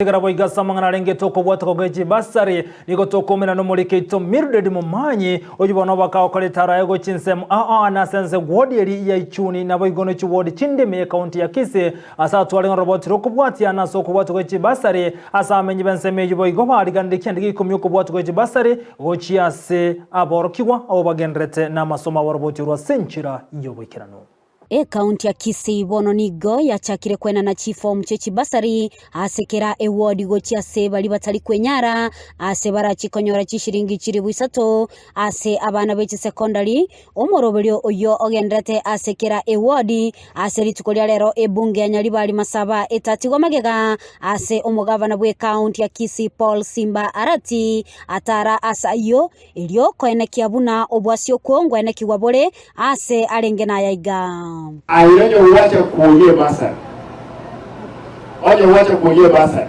Tigara boigo ase amang'ana arenge tokobwata kogoe chibasari, nigo tokoumera nomoriki oito Mildred Momanyi, oyio bono bakagokora etaro aye gochia ensemo ao ao na ase ense ward eria ya Ichuni naboigo ne chiward chinde ime y'ecounty ya Kisii ase atware ng'a oroboti rokobwatia na ase okobwatwa gwe chibasari ase abamenyi b'ensemo eyio boigo bariganirie kianda gia ikomi okobwatwa gwe chibasari gochia ase aborokigwa abwo bagendererete namasomo abo oroboti orwo ase enchera y'oboikeranu. Ekaunti ya Kisii bono nigo yachakire kwenana chifomu chie chibasari ase kera ewodi gochia ase baria batari kwenyara ase barachie konyora chishiringi chilifu isato ase abana be chisekondari. Omoroberio oyio ogenderete ase kera ewodi ase rituko ria rero ebunge ya Nyaribari Masaba etatigwa magega ase omogavana bw'ekaunti ya Kisii Paul Simba Arati atara ase ayio Erio koenekia buna obwasi okwo ngwenekigwa bore aase arenge naya iga. Aye onye gwacha kwoyia ebasari, onye gwacha kwoyia ebasari,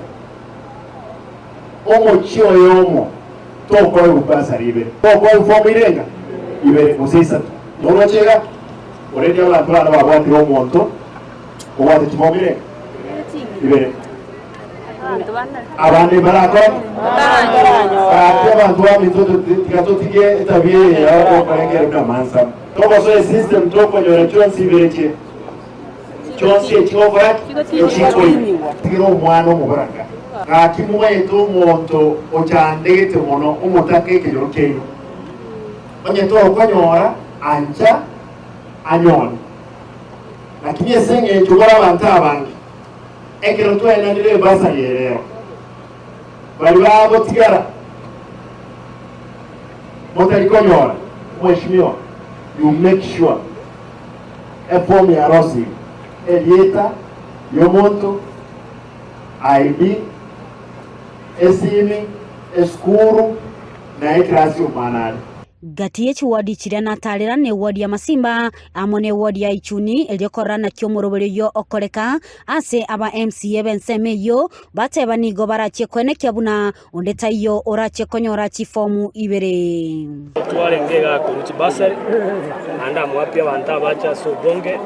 omochie oyomo tokoegwa basari ibere, tokoegwa form irenga ibere gose isato. Noroche iga, already abanto bane babwatire omonto obwate chiform irenga ibere. Abande barakora ki? Gaki abanto baminto tiga totige etabia eye ya okorengera buna amansamu. Togosoa esystem tokonyora chionsi ibere chie chionsi echigokora ki? Echikoigwa. Tigera omwana omoboraka. Gaki momanyete omonto ochandegete mono omotaka ekenyoro kiaino. Onye tokonyora ancha anyore. Lakini ase eng'encho more abanto abange, Ekero twaenanire ebasari ere ero, baria bagotigara motari konyora, Mheshimiwa, you make sure eform yarosirwe, erieta riomonto, ID, esimi, esukuru, na eclass omwana are. Gati ye chiwodi chiria natarera newodi ya Masimba amo newodi ya Ichuni, erio korora naki omoroberi oyio okoreka ase aba MCA b'ensemo eyio, bateba nigo barachie koenekia buna onde taiyo orachie konyora chifomu ibere. Twarenge igaa korwa chibasari, naende amwapie abanto abache ase obonge,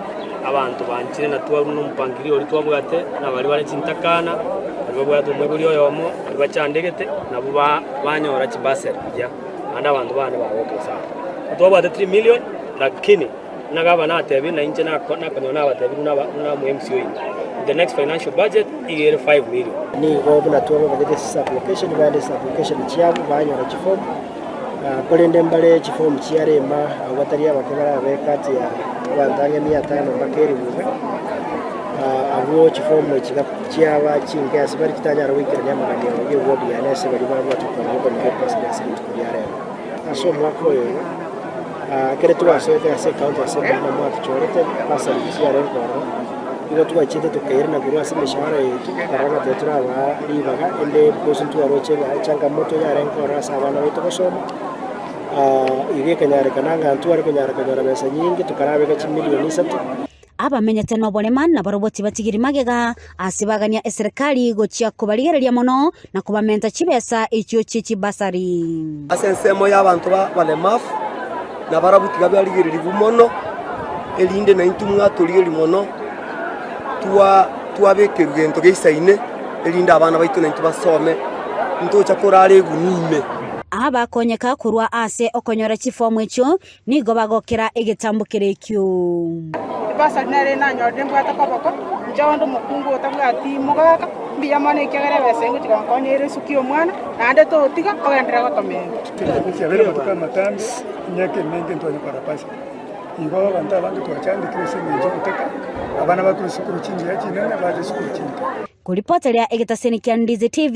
abanto banchire na twarure nomopangilio oria twabwate, na baria bare chintakana, baria babwate omoibori oyomo, baria bachandegete, nabwo banyora chibasari buya. Naende abanto baane bagokire sana. Ntwabwate 3 million lakini buna gavana atebire na inche nakonyora nabatebirie buna buna omo MC oino the next financial budget iga ere 5 million. Nigo buna twababagete ase sub-location baende sub-location chiabo banyora chifomu korende mbare chifomu chiarema abwo batari abake barabe kati ya abanto ang'e mia tano mpaka elifu iga. Abwo chifomu echi chiaba chinke ase bare chitanyara goikerania amagani abo y'eward yane ase baria babwate okwancha okonyora ebasari ase rituko ria rero. Ase omwaka oyo iga, ekero twasoete ase ecounty assembly buna mwatochorete basari chiarenge ororo, nigo twachiete tokairana korwa ase emeshahara yaito tokarora ng'a tari torabaa ribaga ende because ntwaroche ng'a echangamoto yarenge ororo ase abana baito gosoma, igo ekanyarekana ng'a ntware konyara konyora besa nyinge tokarabeka chimilion isato. Abamenyete noborema nabarobwo tibatigiri magega ase bagania eserekari gochia kobarigereria mono na kobamenta chibesa echio chie chibasari. Ase ensemo y'abanto b'abalemafu, nabarabwo tiga barigererigwe mono, erinde naintwe mwatorigereria mono, twabekerwa gento geisaine, erinde abana baito naintwe basome, ntocha korara egunia ime. Abakonyeka korwa ase okonyora chifomu echio Nigo bagokera egetambo kere ekio. Ebasari nere nanyorire mbwate koboko, inche onde omokungu otabwati mogaka, mbuya mono ekiagera ebesa engochi gonkonya ere esuki y'omwana, naende totiga ogenderere gotomenta. Chiabeire amatuko amatambe, emiaka emenge ntwanye kora Pasaka. Igo abanto abange twachandekire ase engencho y'ogotaka abana bakore esukuru chingiya chinene bache esukuru chinke. Koripoteria egetaseni kia Ndizi TV.